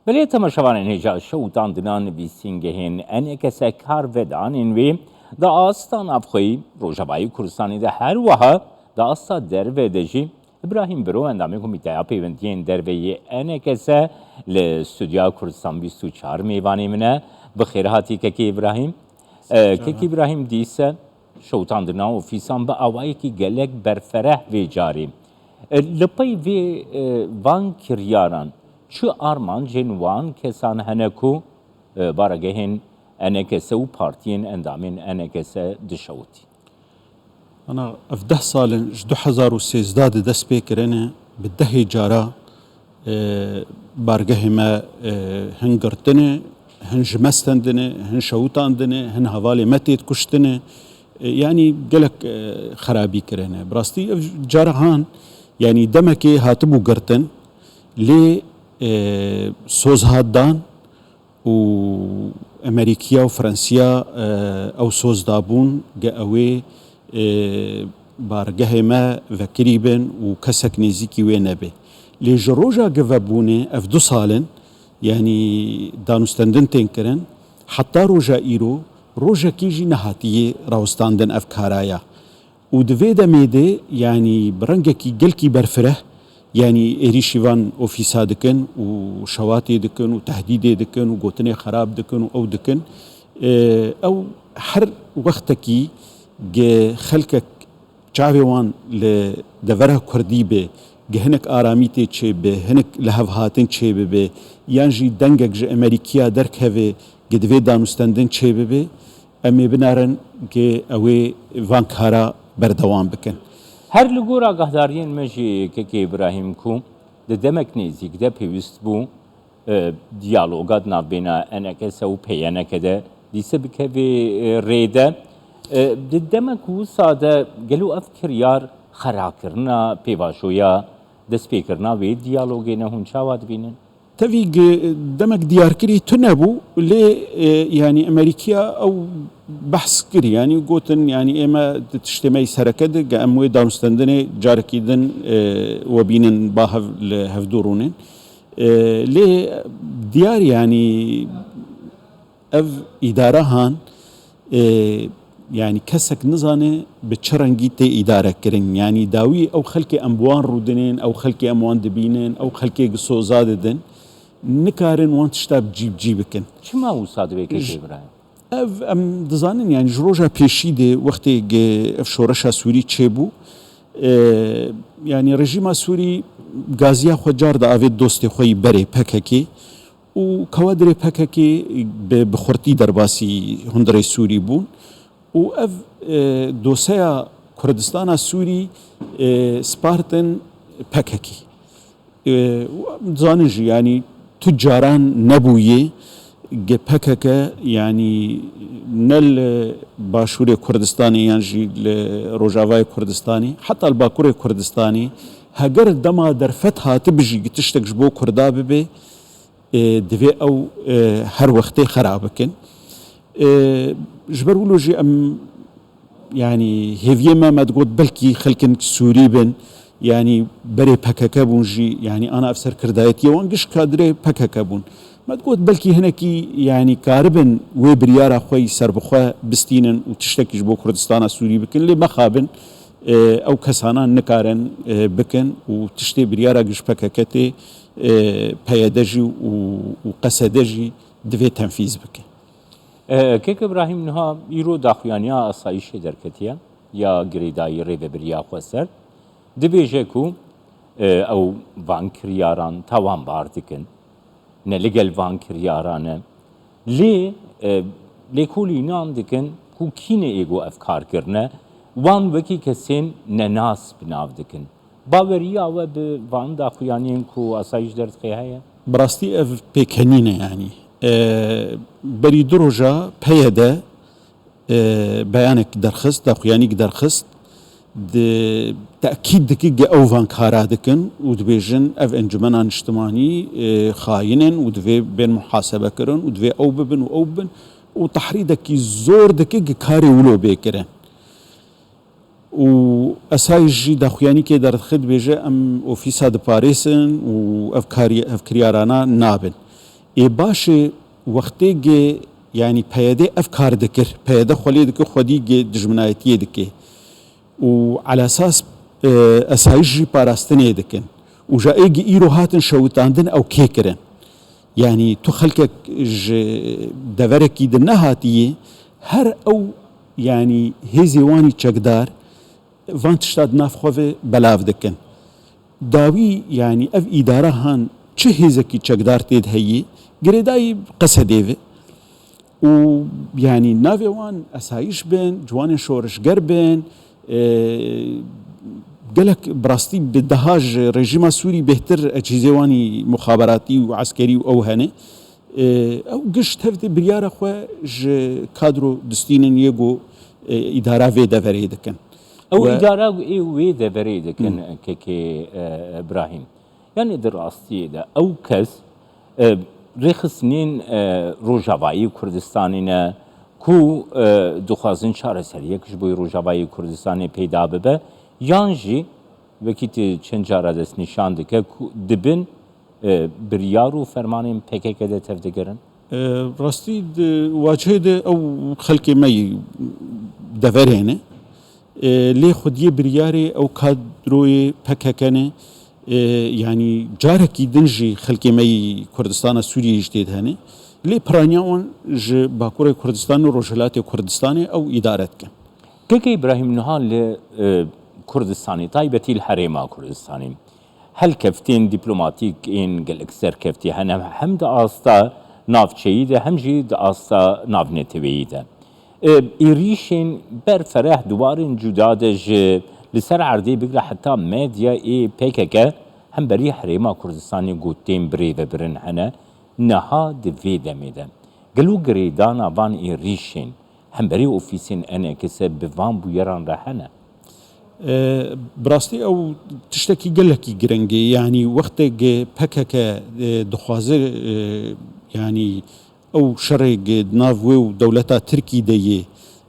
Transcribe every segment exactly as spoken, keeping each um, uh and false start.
Belê temaşevanên hêja şewitandina nivîsîngehên enekese kar vedanên wê di asta navxweyî Rojavayê Kurdistanê de her wiha di asta derve de jî Îbrahîm Biro endamê Komîteya Pêwendiyên Derve yê enekese li Studya Kurdistan bîst û çar mêvanê min e. Bi xêr hatî kekê Îbrahîm. E, Kek Îbrahîm dîse şewitandina ofîsan bi awayekî gelek berfereh vê carê. E, li pey vê, e, van kiryaran çi armancên wan kesan hene ku, e, baregehên enekese û partiyên endamên enekese dişewitî? Ana, ev deh sal in, ji du hezar û sêzdeh de dest pê kirine, bi dehê cara, e, bargehê me, e, hin girtine, hin ji me stendine, hin şewitandine, hin hevalê me têt kuştine. E, yanî gelek, e, xerabî kirine. Bi rastî ev cara han, yanî demekê hatibû girtin, lê, e, soz hat dan, û Emerîkiya û Fransiya, e, ew soz dabûn ge ewê, e, bargehê me vekirî bin û kesek nêzîkî wê nebe. Lê ji roja ge vebûnê ev du sal in, yanî danûstendin tên kirin, heta roja îro rojekî jî nehatiye rawestandin ev kara ya. Û di vê demê de, yanî bi rengekî gelkî berfireh, yanî êrîşî van ofîsa dikin û şewatê dikin û tehdîdê dikin û gotinê xerab dikin û ew dikin. Ee, ew her wextekî ge xelkek çavê wan li devera kurdî be, ge hinek aramî tê çêbe, hinek lihevhatin çêbibe, yan jî dengek ji Emerîkiya derkeve, ge divê danûstendin çêbibe, em ê binerin ke ew ê van kara berdewam bikin. Her li gor agahdariyên me jî kekê Îbrahîm ku di demek nêzîk de pêwîst bû, e, diyaloga di navbêna enekese û peyeneke de dîse bikevê, e, rê de. E, di demek wisa de gelo ev kiryar xerakirina pêvajoya destpêkirina wê diyalogê ne hûn çawa dibînin? Tevî gi-, demek diyarkirî tune bû, lê, e, yanî Emerîkiya ew behs kir, yanî gotin, yanî ême di tiştê me yî sereke de, ge em wê danûstendinê carekî din, e, we bînin ba hev li hevdû rûnin. E, lê diyar, yanî ev îdara han, e, yanî kesek nizane bi çi rengî tê îdare kirin. Yanî dawî ew xelkê em bi wan rûdinên, ew xelkê em wan dibînin, ew xelkê gi soza didin, nikarin wan tişta bi cî bi cî bikin. Çima wisa divê kekê Îbrahîm? Ev em dizanin, yanî ji roja pêşî de wextê ge ev şoreşa Sûrî çêbû, e, yanî rejîma Sûrî gaziya xwe car da avêt dostê xwe yî berê P K K û kawadirê P K K bi, bi xurtî derbasî hundirê Sûrî bûn û ev, e, doseya Kurdistana Sûrî, e, spartin P K K. E, û em dizanin jî, yanî tu caran nebûye ge P K K, yanî ne li Başûrê Kurdistanê yan jî li Rojavayê Kurdistanê, heta li Bakurê Kurdistanê, heger dema derfet hatibi jî tiştek ji bo Kurda bibe, e, divê ew, e, her wextê xera bikin. E, ji ber wilo jî em, yanî hêviyê me, me digot belkî xelkin Sûrî bin, yanî berê P K K bûn jî, yanî ana ev serkirdayetiyê wan giş kadrê P K K bûn. Me digot belkî hinekî, yanî karibin wê biryara xwe yî serbixwe bistînin û tiştekî ji bo Kurdistana Sûrî bikin, lê mexabin, e, ew kesana nikarin, e, bikin û tiştê biryara giş P K K tê, e, P Y D jî û, û Q S D jî divê tenfîz bike. E, Kek Îbrahîm, niha îro daxuyaniya asayîşê derketiye ya girêdayî rêvebiriya xweser. Dibêje ku, e, ew van kiryaran tawanbar dikin. Ne li gel van kiryaran e. Lê, e, lêkolînan dikin ku kî ne ê ku ev kar kirine, wan wekî kesên nenas bi nav dikin. Baweriya we bi van daxuyaniyên ku asayîş derdixê heye? Bi rastî ev pêkenîn e, yanî. E, berî du roja P Y D, e, beyanek derxist, daxuyanîk derxist, di tekîd dike ge ew van kara dikin û dibêjin ev encumena niştimanî, e, xayîn in û divê bên muhasebe kirin û divê ew bibin û ew bibin û tehrîdekî zor dike ge karê wilo bê kirin. Û esayî jî daxuyanîkê derdixê dibêje, em ofîsa diparêsin û ev karî-, ev kiryarana nabin. Ê baş e, wextê ge, yanî P Y D ev kar dikir, P Y D xwe lê dikir, xwedî ge dijminayetiyê dike û elesas, e, esayîş jî parastinê dikin. Û ja ê ge îro hatin şewitandin ew kê kirin. Yanî tu xelkek ji deverekî din nehatiyê, her ew, yanî hêzê wanî çekdar van tişta di nav xwe ve belav dikin. Dawî, yanî ev îdara han çi hêzekî çekdar tê de heyî, girêdayî Qesedê ve. Û yanî navê wan esayîş bin, ciwanên şorişger bin, e, gelek bi rastî bi deha ji rejîma Sûrî bêhtir ecîzê wanî muxaberatî û eskerî û ew hene. E, ew giş tev de biryara xwe ji kadro distînin yê ku, e, îdara vê deverê dikin. Ew We- îdara ê wê deverê dikin, Hmm. kekê, e, Ibrahîm. Yani di rastiyê de ew kes, e, rêxistinên, e, Rojavayê Kurdistanê ne ku, e, dixwazin çareseriyek ji bo Rojavayê Kurdistanê peyda bibe, yan jî wekî tu çend cara destnîşan dike ku dibin, e, biryar û fermanên P K K de tevdigerin? E, rastî di wacihê de ew xelkê me yî deverê ne. E, lê xwediyê biryarê ew kadroyê P K K ne. E, yanî carekî din jî xelkê me yî Kurdistana Sûriyeyê jî tê de hene. Lê piraniya wan ji Bakurê Kurdistanê û Rojhilatê Kurdistanê ew îdare dikin. Keke Îbrahîm, niha li, e, Kurdistanê, taybetî li Herêma Kurdistanê, helkeftên dîplomatîk ên gelek serkeftî hene, hem di asta navçeyî de, hem jî di asta navneteweyî de. E, êrîşên berfereh di warên cuda de ji li ser erdê bigre heta medya ê P K K hemberî Herêma Kurdistanê ku tên birêvebirin hene, niha di vê demê de. Gelo girêdana van êrîşên hemberî ofîsên E N K S bi van bûyeran re hene? E, bi rastî ew tiştekî gelekî giring e. Yanî wextê ge P K K, e, dixwaze, e, yanî ew şerê ge di nav wê û dewleta Tirkî de yê,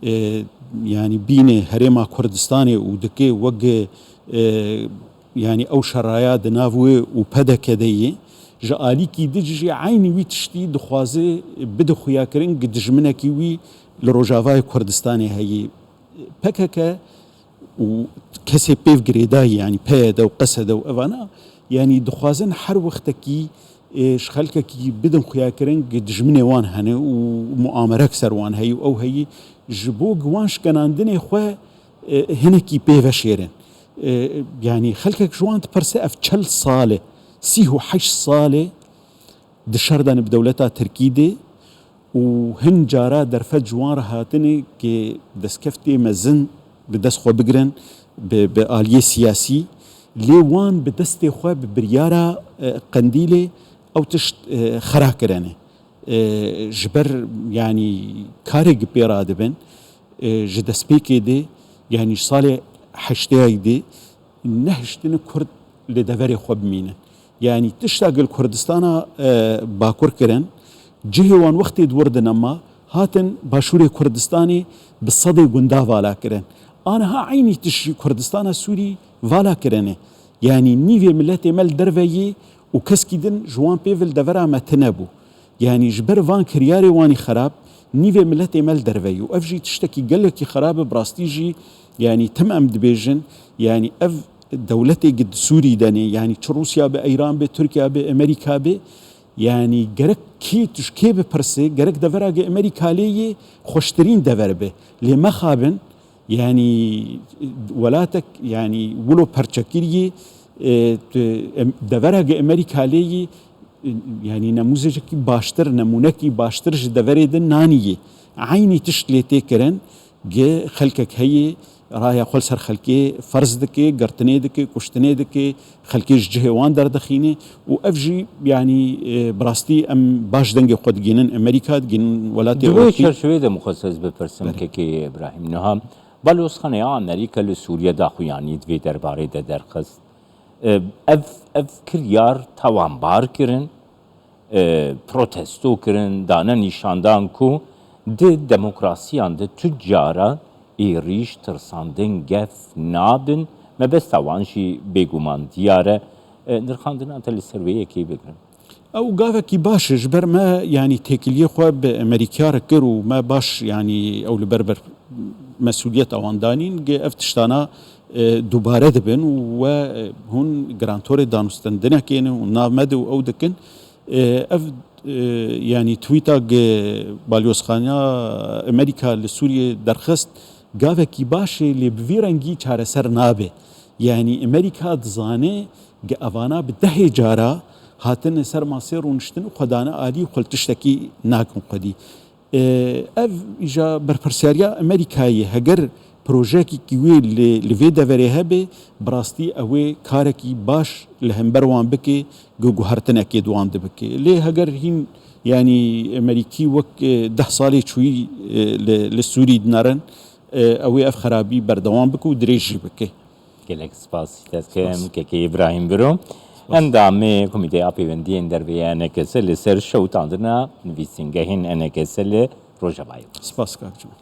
e, yanî bîne Herêma Kurdistanê û dike wek, e, yanî ew şeraya di nav wê û P D K de yê, ji alîkî din jî eynî wî tiştî dixwaze bide xuyakirin gi dijminekî wî li Rojavayê Kurdistanê heyî. P K K û kesê pêv girêdayî, yanî P Y D û Qesede û evana, yanî dixwazin her wextekî, e, ji xelkekî bidin xuyakirin gi dijminê wan hene û muamerek ser wan heyî û ew heyî ji bo gi wan şikenandinê xwe, e, hinekî pê veşêrin. E, yanî xelkek ji wan dipirse ev çel sal e, sîh û heşt sal e di şer de ne bi dewleta Tirkî de û hin cara derfet ji wan re hatine ke destkeftê mezin bi dest xwe bigirin bi, bi aliyê siyasî, lê wan bi destê xwe bi biryara, e, Qendîlê ew tişt, e, xera kirine. E, ji ber, yanî, karê gi pê radibin, e, ji destpêkê de, yanî ji salê heşteyayî de nehiştine Kurd li deverê xwe bimînin. Yanî tişta gel Kurdistana, e, Bakur kirin, cihê wan wextê di wir de nema, hatin Başûrê Kurdistanê bi sedê gunda vala kirin. Aniha eynî tişt jî Kurdistana Sûrî vala kirine. Yanî nîvê miletê me li derve yê û keskî din ji wan pê ve li devera me tine bû. Yanî ji ber van kiryarê wanî xerab, nîvê miletê me li derve yî û ev jî tiştekî gelekî xerab e, bi rastî jî, yanî tim em dibêjin, yanî ev dewletê gi di Sûrî de ne, yanî çi Rûsya be, Îran be, Tirkiye be, Amerîka be, yanî gerek kê tu ji kê bipirse, gerek devera gi Amerîka lê yê xweştirîn dever be. Lê mexabin, yanî welatek, yanî wilo perçekirî, e, tu, em, devera gi Amerîka lê yî, e, yanî nemûzecekî baştir, nemûnekî baştir ji deverê din nanî yê. Eynî tişt lê tê kirin, gi xelkek heyê, raya xwe li ser xelkê ferz dike, girtinê dike, kuştinê dike, xelkê ji cihê wan derdixîne û ev jî, yanî, e, bi rastî em baş dengê xwe digînin Amerîka, digînin welatê Di wê Ewropî. çerçevê de mixwest ez bipirsim, Belê. Kekê Îbrahîm. Niha Balozxaneya Amerîka li Sûriye daxuyanî di vê derbarê de derxist. E, ev, ev kiryar tawanbar kirin, e, protesto kirin, dane nîşandan ku di demokrasiyan de tu cara êrîş, tirsandin, gef nabin. Mebesta wan jî bêguman diyar e. E, nirxandina te li ser wê yekê bigrin. Ew gavekî baş e, ji ber me, yanî, têkiliyê xwe bi Amerîkya re kir û me baş, yanî, ew li ber ber mesûliyeta wan danîn, ge ev tiştana, e, dubare dibin û we, e, hûn garantorê danûstendinekê ne û nav me de û ew dikin. E, ev, e, yanî, tweeta ge balyozxana Amerîka li Sûriyê derxist, gavekî baş e, lê bi vî rengî çareser nabe. Yanî, Amerîka dizane ge evana bi dehê cara hatine ser masê rûniştin û xwe dane alî û xwe li tiştekî nakin xwedî. E, ev îja berpirsiyariya Amerîkayê, heger projeyekî wê li, li vê deverê hebe, bi rastî ew ê karekî baş li hember wan bike, gu-, guhertinekê di wan de bike. Lê heger hîn, yanî, Amerîkî wek, e, deh salê çûyî, e, li, li Sûrî dinerin, e, ew ê ev xerabî berdewam bike û dirêj jî bike. Gelek spas. Spas. Kekê Îbrahîm Biro, endamê Komîteya Pêwendiyên Derve ya E N K S li ser şewitandina nivîsîngehên E N K S li Rojavayê. Spas, kak Ciwan.